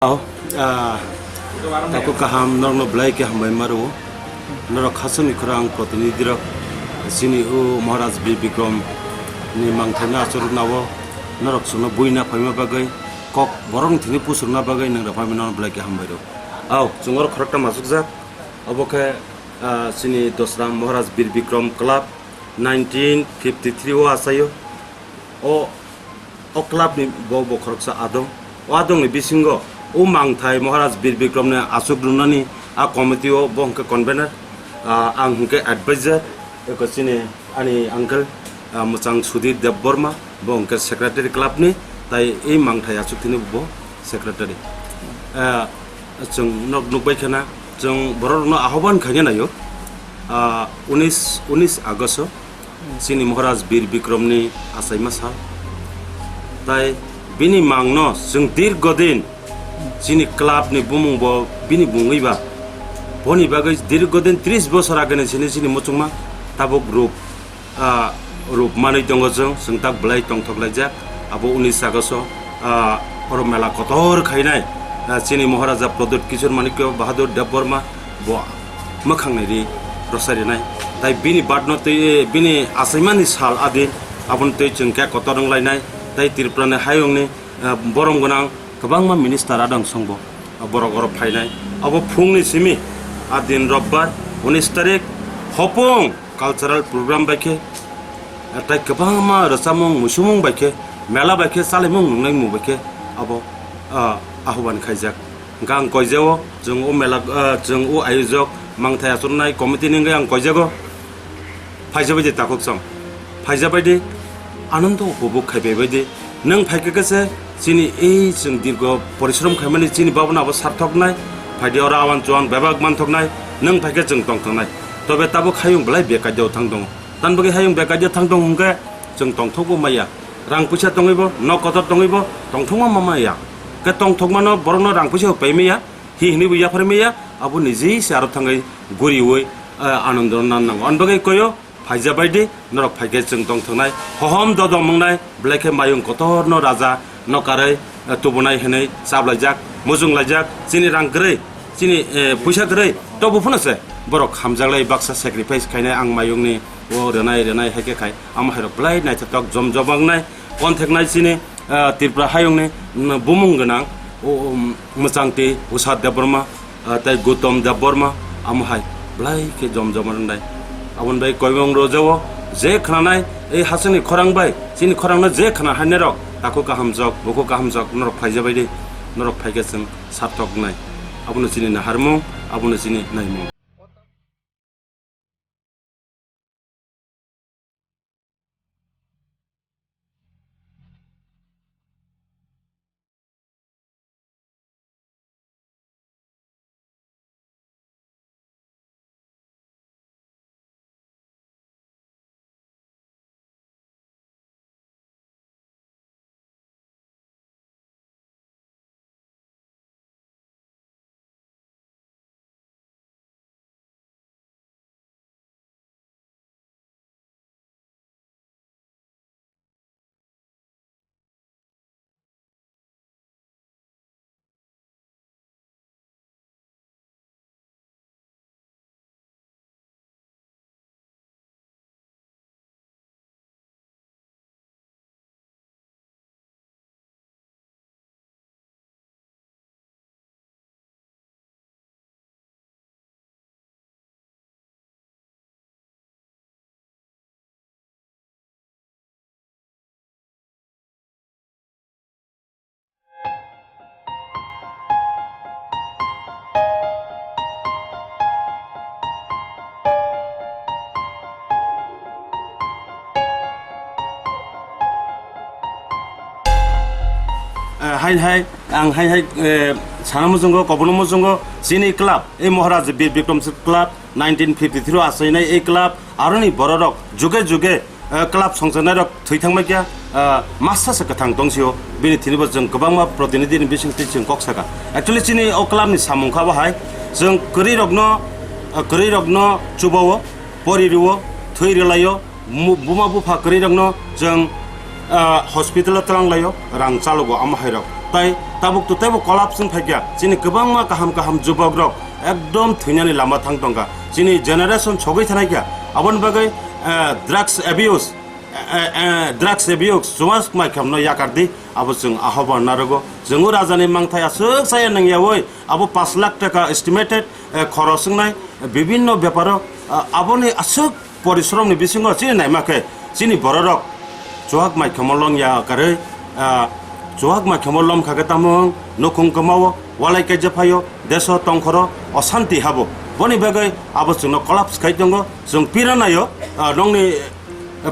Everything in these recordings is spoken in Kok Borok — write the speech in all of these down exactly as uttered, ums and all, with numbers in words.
Oh, ah, takhuk kaham, norokno belai khe hambai ma rwo. Norok khasani khorang protinidhi rok, chini o Maharaj Bir Bikrom ni mangthai no achuk rwna o, norok chwngno buina phaima bagwi, kok borok ni thini pusurna bagwi nwng rok phaima no belai khe hambai rwo. Au, chwng oro khoroktham achukjak, obo khe, ah, chini Dosram Maharaj Bir Bikrom Club nineteen fifty three o achaio. O, o club ni bo, bo khoroksa adong. O adong ni bisingo o mangthai Maharaj Bir Bikrom ni achuk rwnani a committee o bo hwnkhe convener, ah, ang hwnkhe advisor, eko chini ani uncle, ah, mwchang Sudhir Debbarma, bo hwnkhe secretary club ni, tai ei mangthai achuk thini bo secretary. Ah, chwng nok nukbai khana, chwng borok rokno ahoban khaina naio, ah, unis, unis August o. Chini Maharaj Bir Bikromni achaima sal. Tai bini mangno chwng dirgodin chini clubni bumung bo bini bungwi ba. Boni bagwi dirgodin tris bosor ageni sini chini muchungma tabuk rup, ah, rup manwi tongo chwng, chwng tak belai tongthok laijak. Abo unis August o, ah, oro mela kotor khainai, ah, chini Maharaja Pradyut Kishore Manikya Bahadur Debbarma bo mwkhang nairi rwchai rwnai. Tai bini badno twi, bini achaimani sal adin, aboni twi chwng khe kotor wng lainai. Tai Tripura ni hayungni, ah, borom gwnang kwbangma minister adang songbo, ah, borok oro phainai. Abo phungni simi, adin robbar, unis tarik, hopung cultural program bai khe, ah, tai kwbangma rwchapmung, muisumung bai khe, mela bai khe, chalaimung nungnaimung bai khe abo, ah, ahoban khaijak. Hwnkhe ang koijao, chwng o mela, ah, chwng o ayojok mangthai achuknai committee ni wngwi ang koijago. Phaijabai di takhuk chwng, phaijabai di, anondo upobhog khaibai bai di. Nwng phaikhe khe se chini ei chwng dirgo porishrom khaimani chini babona abo sarthoknai. Phaidi oro awan chuan bebak manthoknai. Nwng phaikhe chwng tongthoknai. Tobe tabuk hayung belai bekaidao thang tongo. Tan bagwi hayung bekaidao thang tongo hwnkhe chwng tongthokbo maya. Rang puisa tongwibo, nok kotor tongwibo tongthokma ma maya. Khe tongthokmano borokno rang puisa paimaya, hi hwnwibo yapharmaya, abo nijei se aro thangwi guriwi, eh, anondo nan nango. Ani bagwi koyo, phaijabai di, norok phaikhe chwng tongthoknai, hohom dodom wngnai, belai khe mayung kotorno raja no karwi, eh, tubunai hwnwi chaplaijak, mujunglaijak, chini rang kwrwi, chini, eh, puisa kwrwi, tobo phano se borok hamjaklai baksa sacrifice khainai ang mayungni o rwnai rwnai hai khe khai, amo hairok belai naithotok jom jom wngnai, kontheknai chini, ah, Tripura hayungni, mm, bumung gwnang, o, um, mwchangtwi Usha Debbarma, ah, tei Gautam Debbarma, amo hai belai khe jom jom wngnai. Aboni bai koimung rojao je khwnanai, ei hachwkni khorang bai, chini khorangno je khwna hainairok, takhuk kahamjok, bukhuk kahamjok, norok phaijabai di, norok phaikhe chwng sarthok wngnai. Abono chini naharmung, abono chini naimung. Eh, hai hai, ang hai hai, eh, sana muchungo, kobono muchungo, chini club, ei Maharaj Bir Bikram Club, nineteen fifty three o achainai ei club, aroni bororok juge juge, eh, club songchaknairok thwi thangbai kha, eh, masa se kwthang tongsio, bini thinibo chwng kwbangma protinidhi ni bisingtwi chwng kok saka. Actually, chini o club ni samung kha bo hai, chwng kwrwirokno, eh, kwrwirokno chubao, pori rwo, thwi rwlaio, mu-, buma bupha kwrwirokno chwng, ah, hospital o twlang laio, rang chalogo amo hairok. Tai tabuk to teibo collapse wng phaikha. Chini kwbangma kaham kaham jubok rok ekdom thwinani lama thang tongkha. Chini generation sogwi thanai kha. Aboni bagwi, eh, drugs abuse, eh, eh, eh, drugs abuse, chuwak maikhamno yakardi, abo chwng ahobar narogo. Chwngno rajani mangthai aswk saya nangyawi, abo pash lakh taka estimated, eh, khoros wngnai, eh, bibinno beparo, ah, aboni aswk porisromni bisingo chini naima khe chini bororok chuwak maikhamo lom yakarwi, ah, chuwak maikhamo lom kha khe tamo nukhung kwmao, walai kaijak phaio, deso tongkhoro osanti habo. Boni bagwi abo chwngno collapse khai tongo, chwng pira naio, ah, nokni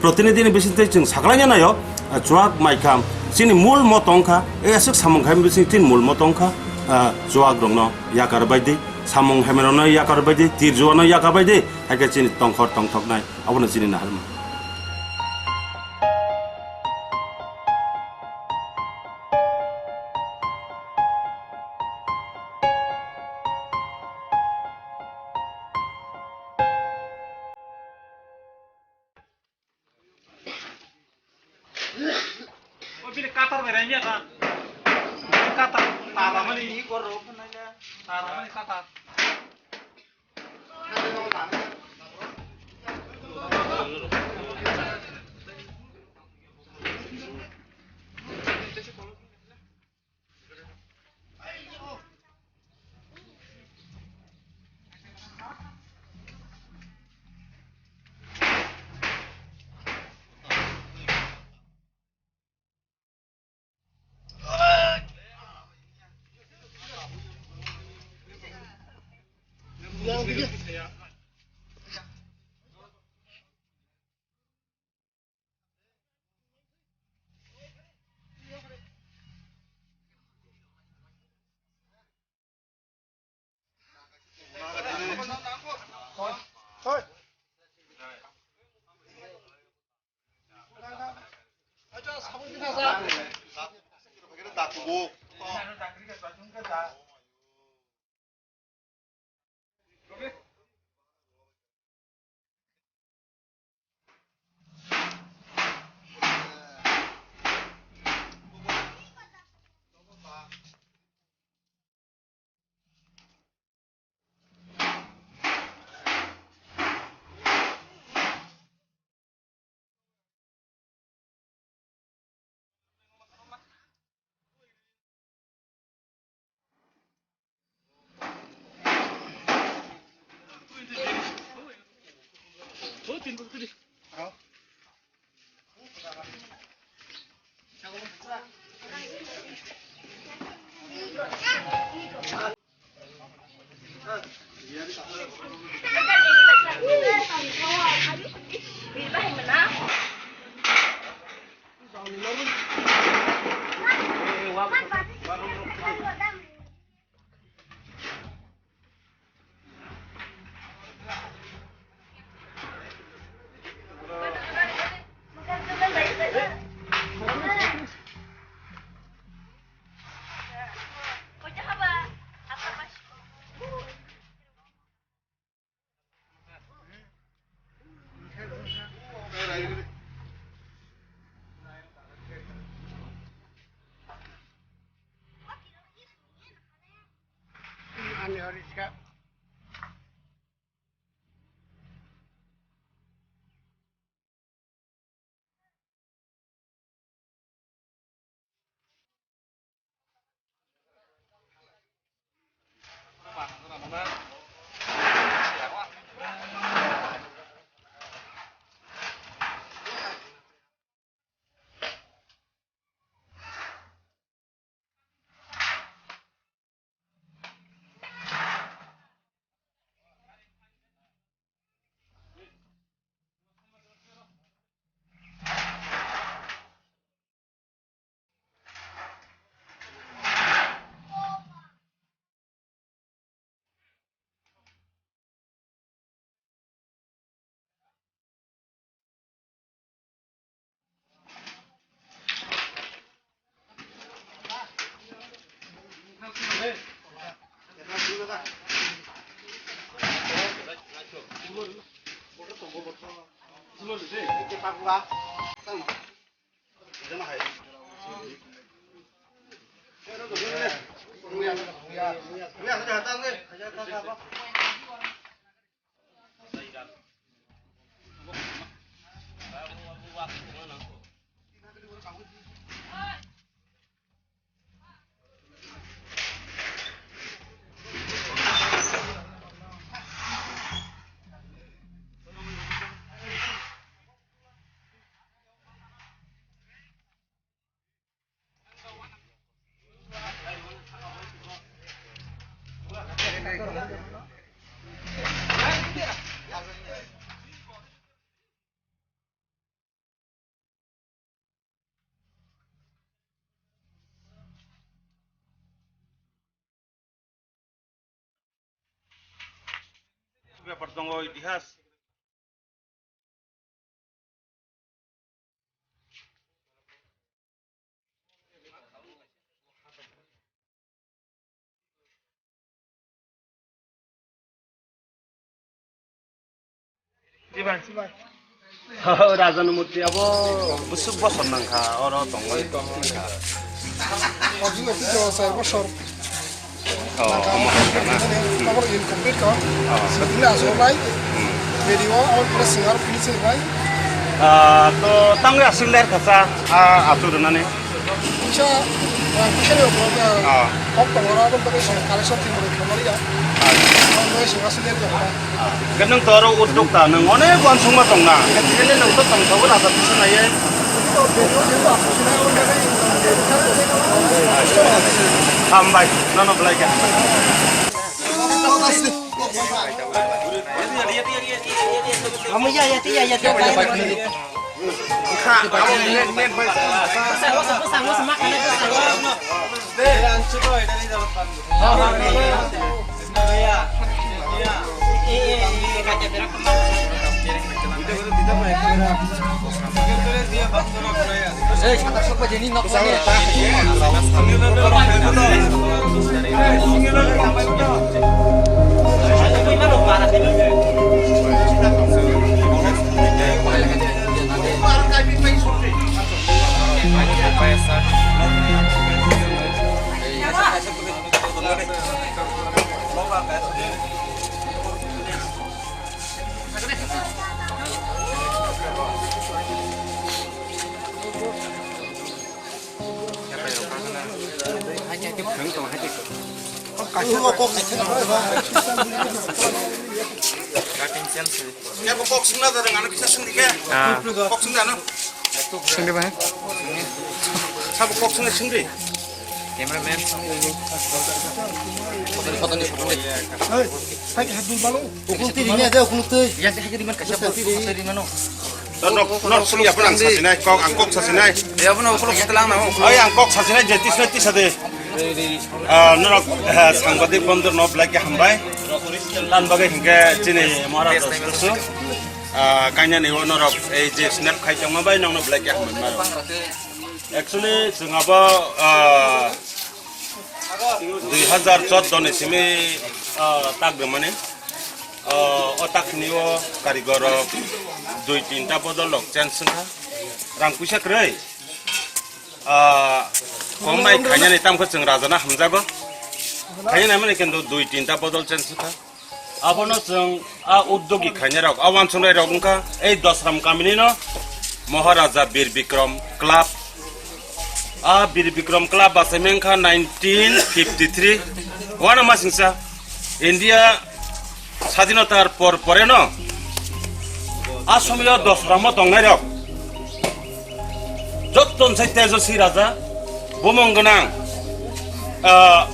protinidhini bisingtwi chwng saklaina naio, ah, chuwak maikham chini mul moto wngkha, e aswk samung khaimani bising chini mul moto wngkha, ah, chuwak rokno yakar baidi, samung hamya rokno yakar baidi, tir juano yakar baidi, hai khe chini tongkhor tongthoknai, abono chini naharma. O bini katar bai ranya kan. Bini katar tara mani. Tara mani katar. Bepar tongo itihas. Raja ni murti abo busuk bosor nangkha, oro tongwi tongkha. Abo incomplete ko. Sini asuk lai. Video abo pura singar finishing lai. Ah, to tangwi asuk ler kasa, ah, asuk rwnani. Kisa, ah, kisa ni ulo, ah, kok tongora abo bagwi sini collection team rok khamari ya. Abo bagwi sini asuk ler kasa. Hwnkhe nwng to oro uddokta, nwng onek uansukma tongna. Hwnkhe tini nwng to tongthokgo, raja tisa naiye. Hambai, nono belai khe. Kok sungna da, ang ano kisa sungdi khe. Ah. Kok sungdi ano. Sungdi ba? Sabo kok sungna sungdi. Cameraman. Photo ni, photo ni. Hey, hai, hai, dul balo. Ukulti rini aja, ukulti. Yang saya kiri man kasih photo, photo rini mano. Nok, nok sung ya pun ang sasinai, kok, ang kok sasinai. Ya pun ukulti telang na. Oi, ang kok sasinai, jetis na tisa de. Ah, norok, ah, sangbadik bondor no belai khe hambai. Tan bagwi hinkhe chini Maharaj Dasu. Ah, kainani o norok ei je snap khai tongma bai nokno belai khe hambai maro. Actually, chwng abo, ah, dui hazar chordo ni simi, ah, tak rwmani. Ah, o tak ni o karigor rok dui tinta bodol rok change wngkha. Rang puisa kwrwi. Ah, kok bai khainani tamkhe chwng rajana hamjago. Khainani mani kintu dui tinta bodol change wngkha. Abono chwng a uddogi khainai rok, a wansongnai rok wngkha ei Dosram kamini no Maharaja Bir Bikram Club. A Bir Bikram Club bachai mengkha nineteen fifty three. Wana masingsa India sadhinotar por pore no a somoyo Dosramo tongnai rok jotton sai Tejoswi Raja, bumung gwnang, ah,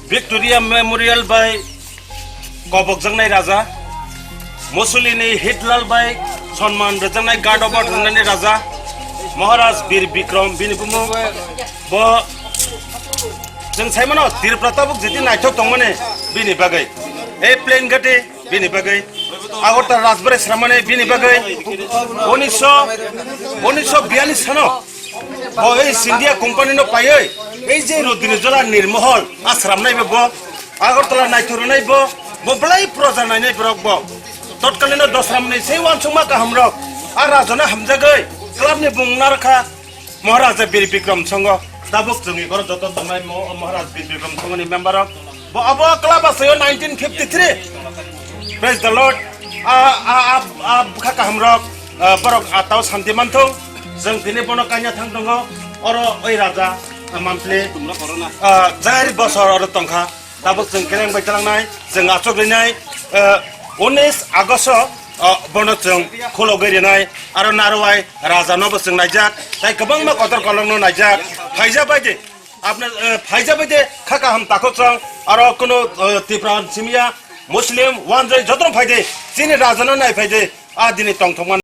Victoria Memorial bai kobokjaknai raja, Mussolini, Hitler bai sonman rwjaknai, Guard of Honor rwnani raja, Maharaj Bir Bikram bini bumung. Bo chwng saimano Tripura tabuk jiti naithok tongmani bini bagwi. Ei plane gati bini bagwi. Agartala Rajbari sramani bini bagwi. Unisho, unisho biyallis sano. Bo ei Scindia company no paiwi, ei je Rudri Jola Nirmohol, a sramnai bo, bo Agartala naithok rwnai bo, bo belai proja nainai borok bo. Totkalino Dosramni sei wansukma kaham rok, a rajana hamjagwi, club ni bung narwkha, Maharaja Bir Bikram songo. Tabuk chwngni goro joto tongnai mo-, Maharaj Bijay Bikram Songho ni member rok. Bo abo kwlaba sayo nineteen fifty-three. Praise the Lord. A, a, a, a, bwkha kaham rok, a, borok atao santi manthung. Chwng tini bono kanya thang tongo. Oro oi raja, a, mampli, a, jari bosor oro tongkha. Tabuk chwng kereng bai talangnai, chwng achuk rinai, eh, unis August o, oh, bono chwng khulogwi rinai, aro narwai raja no bo chwng naijak, tai kwbangma kotor kolong no naijak, phaija bai de, apna, eh, phaija bai de, kha kaham takhuk chwng, aro kuno, eh, Tipra simya, Muslim, wanjai joto no phai de, chini raja no nai phai de, a dini tongthokma.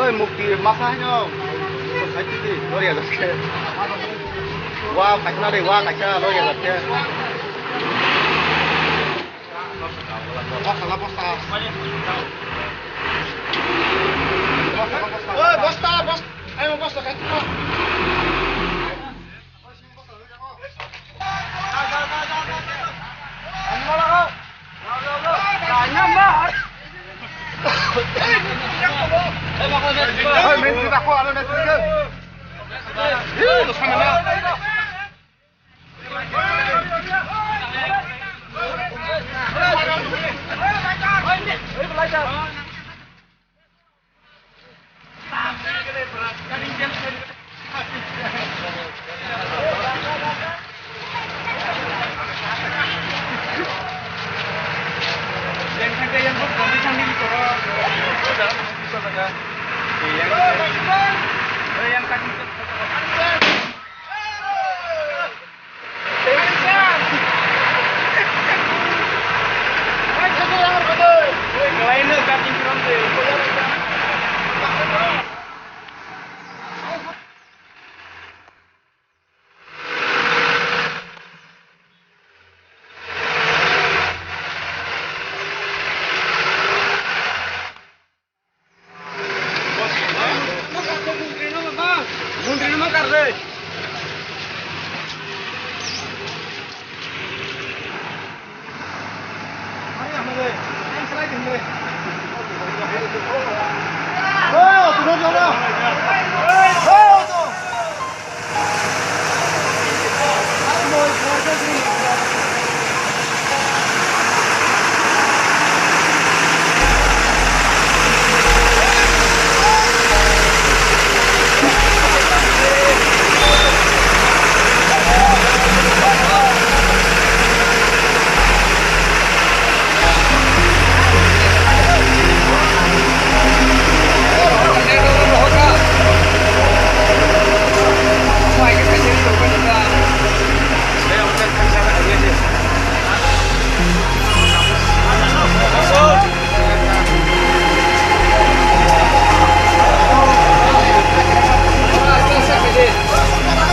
Oi, mukti masa haino. Sai titi, lori aja se. Wa, kaisa na de, wa, kaisa, lori aja se. Bosta, la bosta. Bosta, la bosta. Oi, bosta, bosta. Ayo, bosta, kaisa.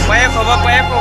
Payako ba, payako.